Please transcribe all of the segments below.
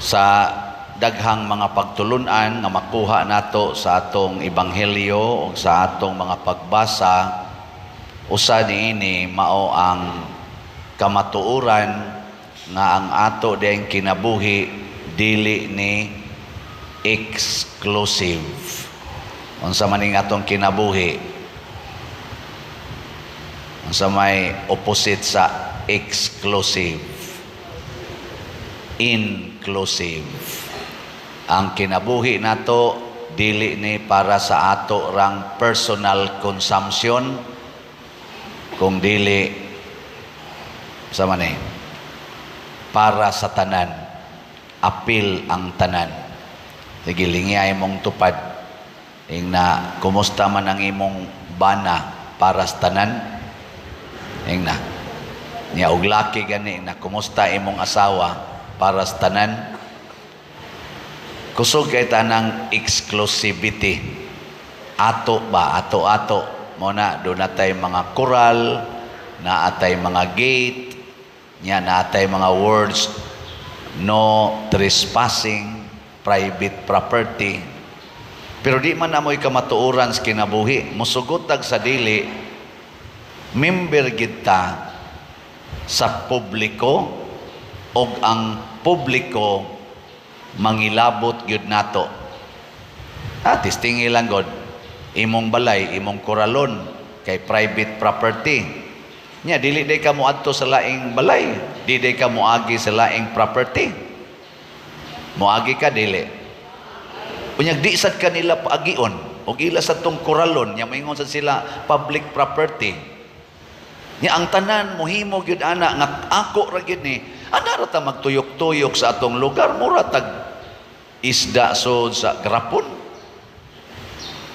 Sa daghang mga pagtulunan nga makuha nato sa atong ebanghelyo o sa atong mga pagbasa, usa niini mao ang kamatuoran nga ang ato ding kinabuhi dili ni exclusive. Unsa man ning atong kinabuhi? Unsa may opposite sa exclusive? Inclusive. Ang kinabuhi nato dili ni para sa ato rang personal consumption, kung dili sa man eh, para sa tanan, apil ang tanan. Sige, lingi mong tupad. Ing na, "Kumusta man ang imong bana?" "Para sa tanan." Ing na niya, og laki gani na, "Kumusta imong asawa?" "Para sa tanan." Kusog kay tanang exclusivity. Ato ba, ato ato mo na do natay mga koral na, atay mga gate nya, natay mga words, "No trespassing, private property." Pero di man amoy kamatuoran sa kinabuhi. Musugot tag sa dili, member gid ta sa publiko og ang publiko mangilabot gyud nato. Ah, testingi lang god. Imong balay, imong koralon kay private property. Nya dili day ka moadto sa laing balay, di day ka moagi sa laing property. Moagi ka, dili? Unyag di sad kanila paagion og ila sa tong koralon nya, moingon sad sila public property. Nya ang tanan mohimo gyud ana nga ako ra gyud ni. Ana ra ta magtuyok-tuyok sa atong lugar, mura tag isda sod sa garapon.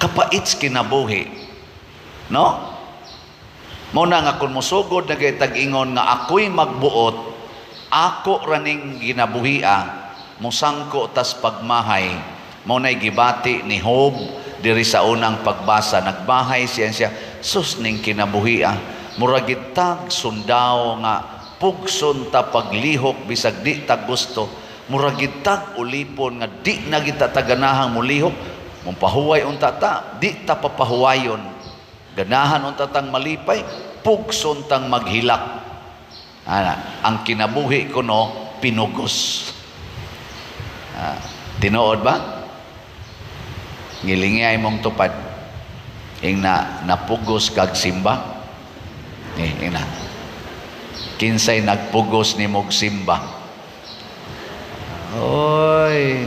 Kapait sa kinabuhi. No? Mao na nga kung mosugod na kay tag-ingon nga ako'y magbuot, ako raning ginabuhia, musangko tas pagmahay. Mao na'y gibati ni Job diri sa unang pagbasa. Nagbahay siya siya, "Sus ning kinabuhia, murag tag sundao nga pugson ta paglihok bisag di ta gusto, murag tag ulipon nga di na kita taganahang mulihok. Mupahuway unta ta, di ta papahuwayon. Ganahan unta tang malipay, pugson tang maghilak. Ana, ang kinabuhi ko no pinugos." Ah, tinuod ba? Ngilingi ay mong tupad. Ing na, "Napugos kag simba?" Eh, ing na. "Kinsay nagpugos ni mog simba?" Oy,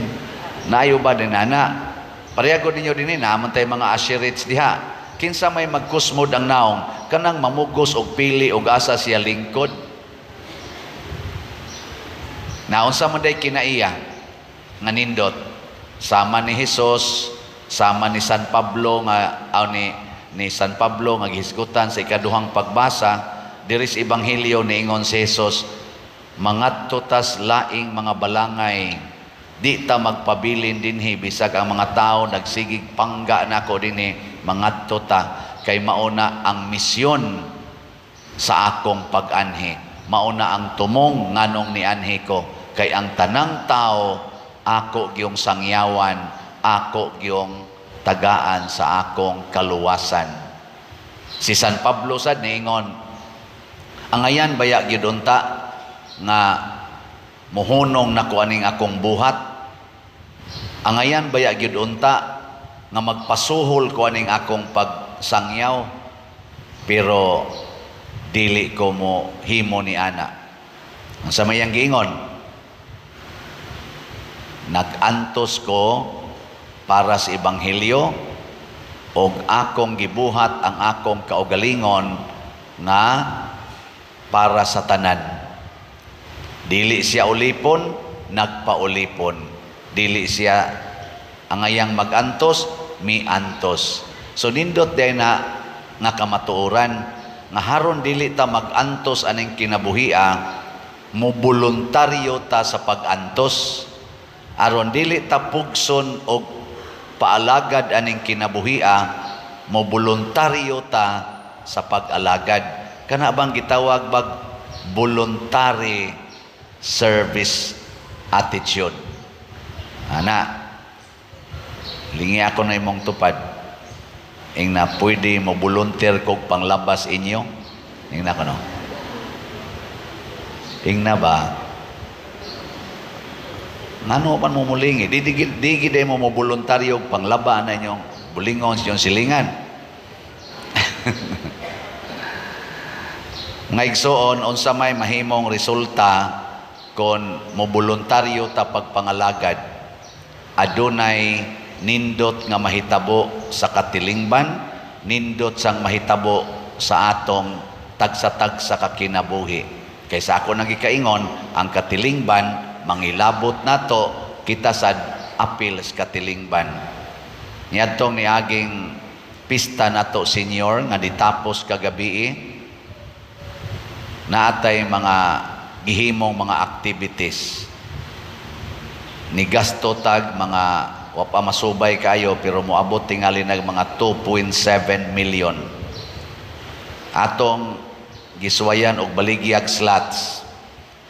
naayo ba din ana? Pareha ko ninyo din, naman tayo mga usherates diha. Kinsa may magkusmod ang naong? Kanang mamugos og pili og asa siya lingkod. Naunsa man day kinaiya nga nindot? Sama ni Jesus, sama ni San Pablo nga aw ni San Pablo nga gihisgutan sa ikaduhang pagbasa diri sa ebanghelyo. Niingon si Jesus, "Mangadto tas laing mga balangay, di ta magpabilin dinhi bisag ang mga tao nagsigig pangga nako dinhi. Mangadto ta kay mauna ang misyon sa akong pag-anhi, mauna ang tumong nganong nianhi ko, kay ang tanang tao ako gyung sangyawan, ako gyung tagaan sa akong kaluwasan." Si San Pablo sad niingon, "Angayan baya gyud unta nga muhunong nako aning akong buhat? Angayan baya gyud unta nga magpasuhol ko aning akong pagsangyaw? Pero dili ko mo himo ni ana." Ang sa mayang giingon, "Nag-antos ko para sa ebanghelyo og akong gibuhat ang akong kaugalingon nga para sa tanan." Dili siya ulipon, nagpaulipon. Dili siya angayang magantos, miantos. So nindot day na nga kamatuoran nga haron dili ta magantos aning kinabuhia, mo boluntaryo ta sa pag-antos. Aron dili ta pugson og paalagad aning kinabuhia, mo boluntaryo ta sa pag-alagad. Kana bang gitawag bag voluntary service attitude? Ana, lingi ako na imong tupad. Ing na pwede mo volunteer kog panglabas inyo. Ing na ko no. Ing na ba? Ngano man mo mulingi? Di di mo mo voluntaryo og panglaba na inyong bulingon sa inyong silingan. Nga igsoon, unsa may mahimong resulta kon mo voluntaryo ta pagpangalagad? Adunay nindot nga mahitabo sa katilingban, nindot sang mahitabo sa atong tagsa-tagsa ka kinabuhi. Kaysa ako nagikaingon, ang katilingban mangilabot nato, kita sad apil sa katilingban. Niadtong niaging pista nato senior nga ditapos kagabi, naatay mga gihimong mga activities. Ni gasto tag mga, wa pa masubay kayo, pero moabot tingali nag mga 2.7 million. Atong giswayan og baligyag slots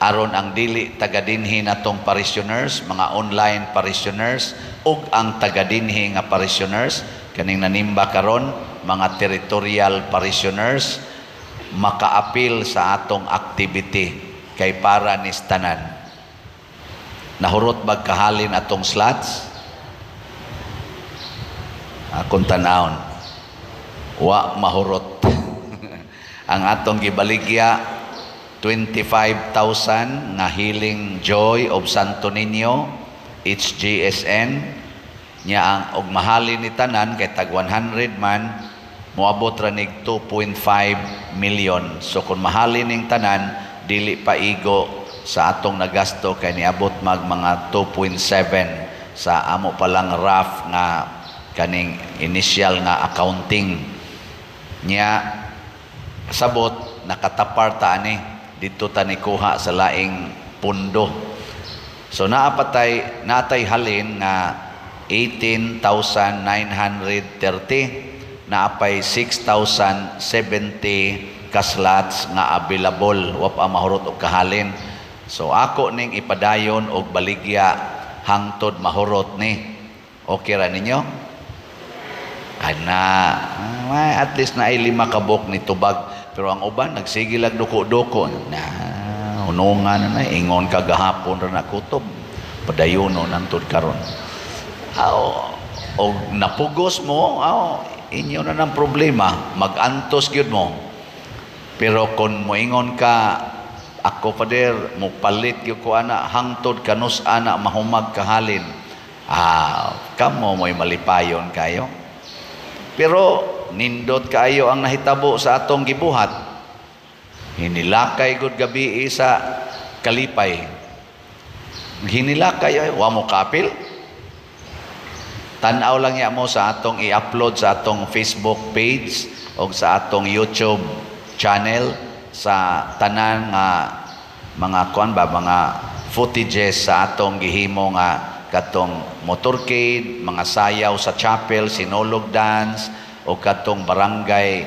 aron ang dili taga dinhi natong parishioners, mga online parishioners, ug ang taga dinhi nga parishioners kaning nanimba karon, mga territorial parishioners, makaapil sa atong activity kay para ni tanan. Nahurot bag kahalin atong slots? Akong tanawon, wa mahurot. Ang atong gibaligya 25,000 nga Healing Joy of Santo Niño HGSN nya, ang og mahalin ni tanan kay tag 100 man, moabot ra nig 2.5 million. So kung mahalin ning tanan, dili pa igo sa atong nagasto kay niabot mag mga 2.7 sa amo pa lang rough nga kaning initial nga accounting nya. Sabot nakatapar ta ani didto ta ni kuha sa laing pundo. So naapatay natay halin nga 18,930, naapay 6,070 ka slots nga available, wa pa mahurot og kahalin. So ako ning ipadayon og baligya hangtod mahurot ni. Okay ra ninyo ana? Ah, at least na ay lima kabok ni tubag, pero ang uban nagsige lag duko-duko na hunungan na, na ingon kagahapon ra na kutob padayono nangtod karon. Aw, og napugos mo, aw, inyo na ng problema, magantos gyud mo. Pero kung moingon ka, "Ako, Father, mupalit gyud ko ana hangtod kanus ana mahumag kahalin," ah, kamo mo'y malipayon kayo. Pero nindot kaayo ang nahitabo sa atong gibuhat. Hinilakay gud gabi sa kalipay. Hinilakay ay wa mo kapil. Tan-aw lang ya mo sa atong i-upload sa atong Facebook page o sa atong YouTube channel sa tanan nga mga kuan ba, mga footages sa atong gihimo nga katong motorcade, mga sayaw sa chapel, sinulog dance o katong barangay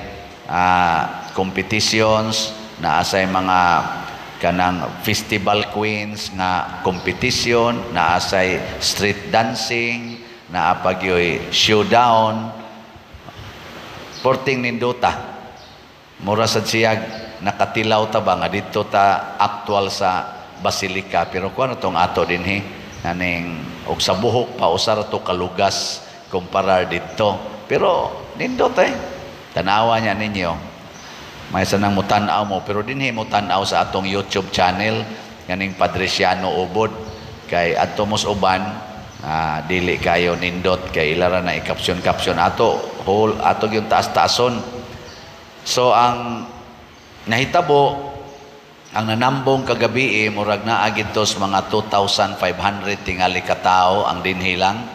competitions, naa say mga kanang festival queens nga competition, naa say street dancing, naa pa gyoy showdown. Porting nindota. Mura sad siyag nakatilaw ta ba nga didto ta actual sa basilika, pero kuan tong ato dinhi aning og sa buhok pa usa ra to kalugas kumparar didto, pero nindot eh. Tanawa niya ninyo, may sanang mo tan-aw mo, pero dinhi mo tan-aw sa atong YouTube channel ganing Padriciano Ubod kay adto mos uban, dili kayo nindot kay ilara na i-caption caption ato whole ato yung taas-taason. So ang nahitabo, ang nanambong kagabi eh, murag naa gid sa mga 2,500 tingali katao ang dinhi lang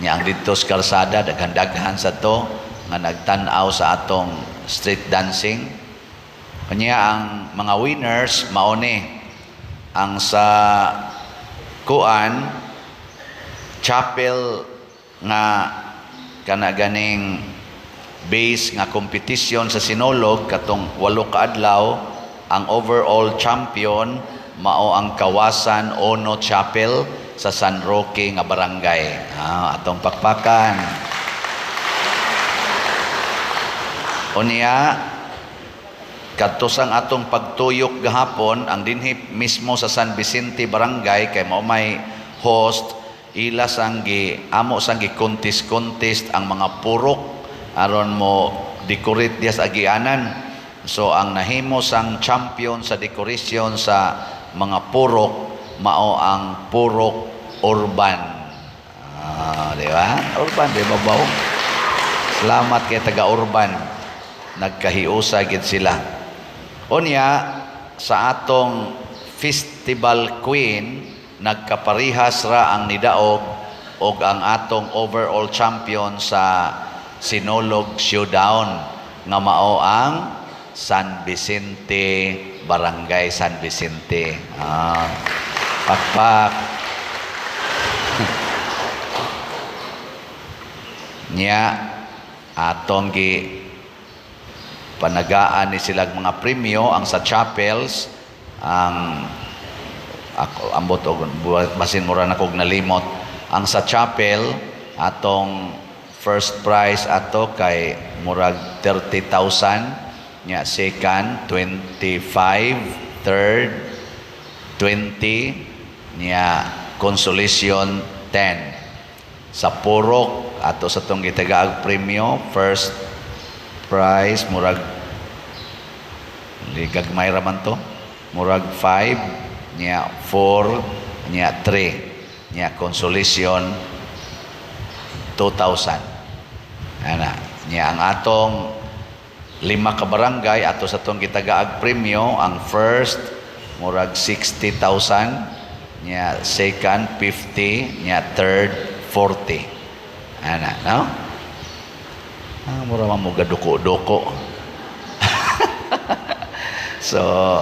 nya. Ang didto sa kalsada, daghan-daghan sa to nga nagtan-aw sa atong street dancing. Kanya ang mga winners mao ni ang sa kuan chapel nga kana ganing base nga competition sa Sinulog katong 8 ka adlaw. Ang overall champion mao ang Kawasan Ono Chapel. sa San Roque nga barangay. Atong pakpakan. Unya, kadto sang atong pagtuyok gahapon, ang dinhi mismo sa San Vicente Barangay kay mao may host, ila sang gi amo sang gi contest contest ang mga purok aron mo decorate diya sa agianan. So ang nahimo sang champion sa decoration sa mga purok mao ang Purok Urban. Di ba? Urban, di ba ba? Salamat kay taga Urban. Nagkahiusa gid sila. Unya, sa atong Festival Queen, nagkaparihas ra ang nidaog og ang atong overall champion sa Sinulog Showdown nga mao ang San Vicente, Barangay San Vicente. Pakpak. Nya atong gi panagaan ni silag mga premyo ang sa chapels, ang ako ambot og basin mura na kog nalimot ang sa chapel. Atong first prize ato kay murag 30,000, nya second 25, third 20, nya consolation 10. Sa purok ato sa tong gitagaag premyo, first prize murag ligagmay ra man to, murag 5, nya 4, nya 3, nya consolation 2,000 ana. Nya ang atong lima ka barangay ato sa tong gitagaag premyo, ang first murag 60,000, nya second 50, nya third 40 ana, no? Mura man mo gaduko-duko. So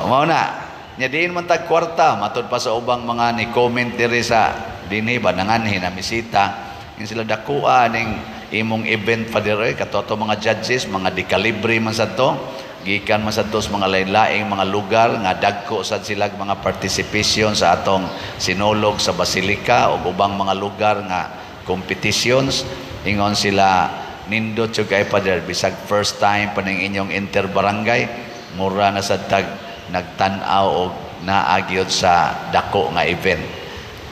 mao na nya, diin man tag kwarta. Matud pa sa ubang mga ni comment diri sa dinhi ba, nanganhi na misita yung sila, dakuha ning imong event, Father, eh, kato mga judges, mga dekalibre man sa to, gikan man sa to sa mga lain-laing mga lugar nga dagko sad sila mga participation sa atong Sinulog sa Basilica o ubang mga lugar nga competitions. Ingon sila, "Nindot jud kay, Father, bisag first time pa ning inyong interbarangay, mura na sad tag nagtan-aw og naa gyud sa dako nga event."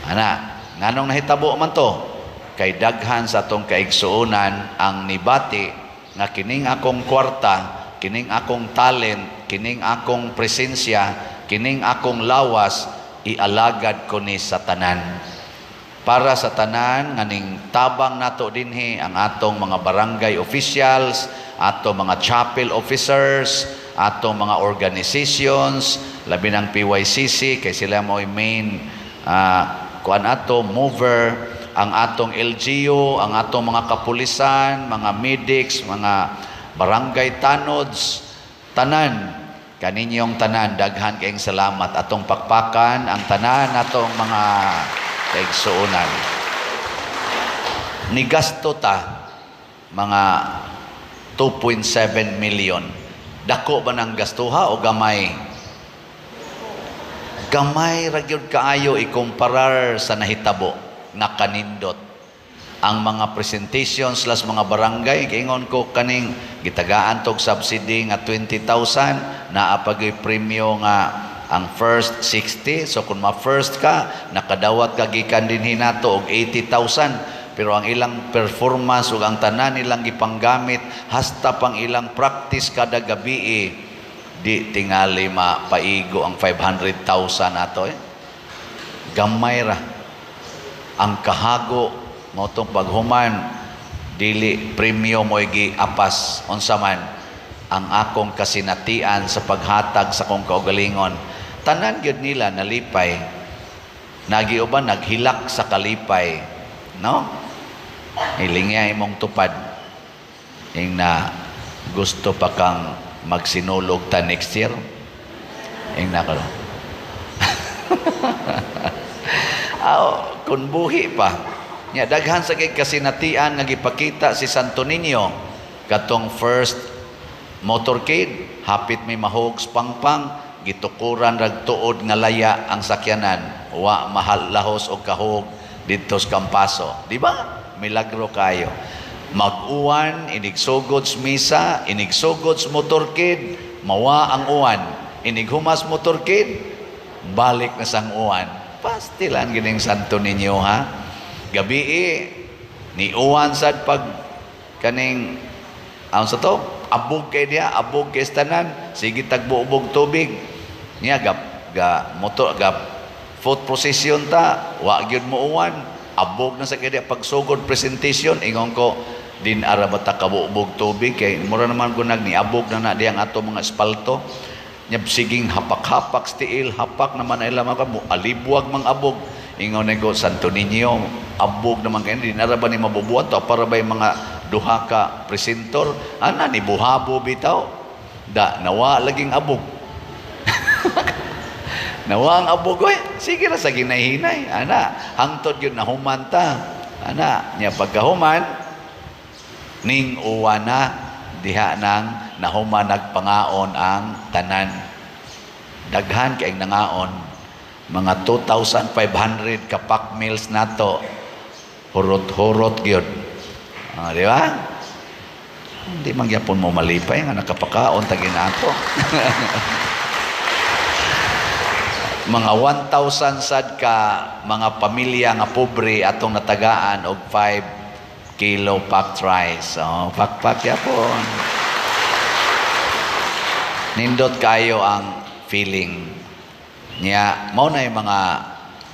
Ana, nganong nahitabo man to? Kay daghan sa atong kaigsuonan ang nibati nga kining akong kwarta, kining akong talent, kining akong presensya, kining akong lawas, ialagad ko ni sa tanan. Para sa tanan nga ning tabang nato dinhi, ang atong mga barangay officials, atong mga chapel officers, atong mga organizations, labi ng PYCC kay sila mo'y main kuan ato, mover, ang atong LGU, ang atong mga kapulisan, mga medics, mga barangay tanods, tanan, kaninyong tanan, daghan kayong salamat. Atong pakpakan ang tanan atong mga kaigsuonan. Nigasto ta mga 2.7 million. Dako ba ng gastuha o gamay? Gamay ra gyud kaayo ikumparar sa nahitabo nga kanindot. Ang mga presentations las mga barangay, giingon ko kaning gitagaan tog subsidy nga 20,000, naa pa gyud premyo nga ang first 60. So kung ma-first ka, nakadawat ka gikan dinhi nato og 80,000. Pero ang ilang performance ug ang tanan nilang gipanggamit, hasta pang ilang practice kada gabi, eh, di tingali mapaigo ang 500,000 ato, eh. Gamay ra. Ang kahago mo tong paghuman, dili premyo mo apas, unsa man ang akong kasinatian sa paghatag sa akong kaugalingon. Tanan gyud nila nalipay. Nagiuban naghilak sa kalipay, no? Hilingya imong tupad ing na gusto pa kang magsinulog ta next year. Ing na ka. Aw, kun buhi pa. Nya daghan sa kay kasinatian nga gipakita si Santo Niño katong first motorcade, hapit may mahogs pangpang, gitukuran rag tuod nga laya ang sakyanan. Wa mahal lahos og kahog didto sa Campaso. Di ba? Milagro kayo. Mag-uwan, inigsugod sa misa, inigsugod sa motorcade, mawa ang uwan. Inighumas motorcade, balik na sang uwan. Pastilan gining Santo Niño, ha. Gabi ni uwan sad pag kaning ang sa to, abog kay diha, abog kay tanan, sige tagbuobog tubig. Niya ga, ga motor ga foot procession ta, wa gyud mo uwan. Abog na sa kay diha pagsugod presentation, ingon ko din ara ba ta kabuobog tubig kay mura naman ko nag niabog na na diyang ato mga espalto. Nya siging hapak-hapak tiil, hapak naman ila mga mo alibwag mang abog. Ingon ko, "Santo Niño, abog naman kay din ara ba ni mabubuhat to para ba yung mga duha ka presentor ana ni buhabo bitaw." Da nawa laging abog. Nawa ang abog oy. Sige ra sa ginahinay ana hangtod yun nahuman ta ana. Nya pagkahuman ning uwan na diha nang nahuman nagpangaon ang tanan. Daghan kay nangaon, mga 2,500 ka pack meals nato, hurot-hurot gyud. Ah, di ba? Hindi man gyapon mo malipay nga nakapakaon ta ginato. Mga 1,000 sad ka mga pamilya nga pobre atong natagaan og 5 kilo packed rice. Oh, pakpak yapon. Nindot kayo ang feeling niya. Mao na yung mga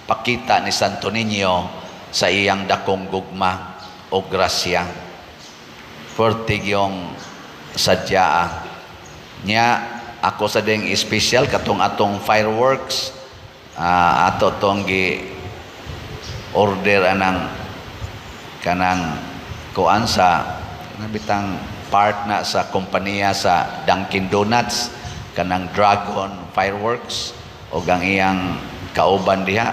pakita ni Santo Niño sa iyang dakong gugma o grasya. Pertig yung sadya niya. Ako sa ding special katong atong fireworks, ato tong gi order anang kanang kuan sa nabitang part na sa kompanya sa Dunkin Donuts, kanang Dragon Fireworks, o ang iyang kauban diha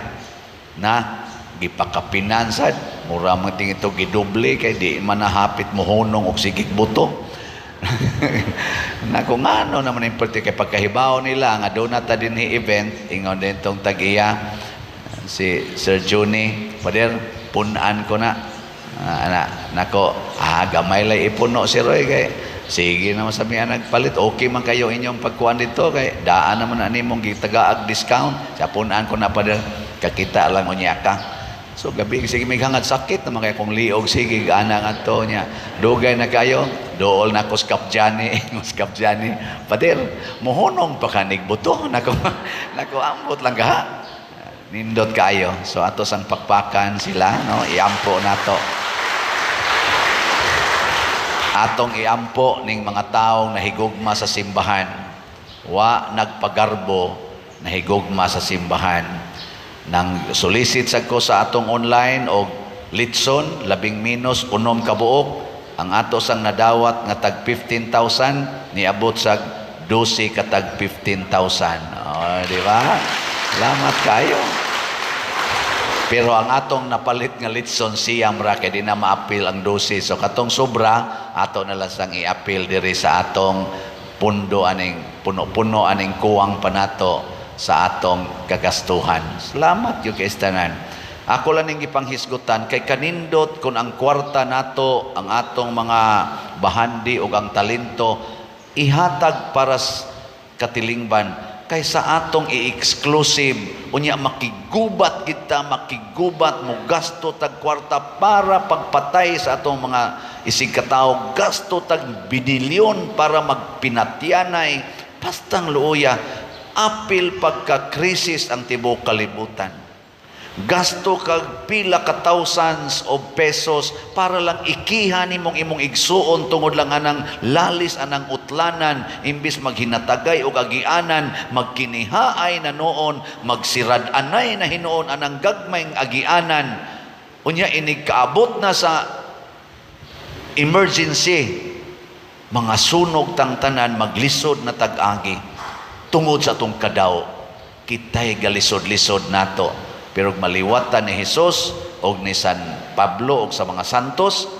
na gipakapinan sad, mura man ting ito gidoble kay di man nahapit mohunong og sigig buto. Nako, ngano naman importante kay pagkahibaw nila nga doon na ta dinhi event, ingon din tong tag-iya, si Sir Juni, "Pader, punan ko na." Ah, ana nako, gamay lay ipuno si Roy kay sige naman sa miya nagpalit, okay man kayo inyong pagkuan dito kay daan naman ani mong gitagaag discount sa punan ko na, pader, kakita lang unya ka. So gabi sige may hangad, sakit naman kay kung liog, sige ana ngadto niya, dugay na kayo, dool na ko sa Kapjani, sa Kapjani, "Pader, mohunong pa kanig buto." Nako, nako, ambot lang ka. Nindot kayo. So ato sang pakpakan sila, no? Iampo nato, atong iampo ning mga taong nahigugma sa simbahan, wa nagpagarbo, nahigugma sa simbahan. Nang solicit sa ko sa atong online og litson, labing minus 6 ka buok. Ang ato sang nadawat nga tag 15,000, niabot sa 12 ka tag 15,000. Oh, di ba? Salamat kayo. Pero ang atong napalit nga litson, siyam ra kay di na maapil ang 12. So katong sobra ato na lang sang iapil diri sa atong pundo aning puno-puno aning kuwang panato sa atong kagastuhan. Salamat gyud kay tanan. Ako lang ning gipanghisgutan kay kanindot kung ang kwarta nato, ang atong mga bahandi ug ang talento ihatag para sa katilingban kaysa atong i-exclusive, unya makigubat kita, makigubat mo, gasto tag kwarta para pagpatay sa atong mga isig katawo, gasto tag binilyon para magpinatyanay, pastang luoya, apil pagka krisis ang tibuok kalibutan. Gasto kag pila ka thousands of pesos para lang ikiha nimong imong igsuon tungod lang anang lalis anang utlanan, imbis maghinatagay og agianan, magkinihaay na noon, magsirad-anay na hinuon anang gagmayng agianan. Unya inig kaabot na sa emergency, mga sunog tang tanan, maglisod na tag-agi tungod sa atong kadaw. Kitay galisod-lisod nato, pero maliwatan ni Jesus og ni San Pablo og sa mga santos,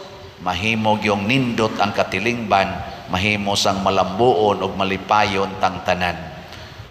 mahimo yung nindot ang katilingban, mahimo sang malambuon og malipayon tang tanan.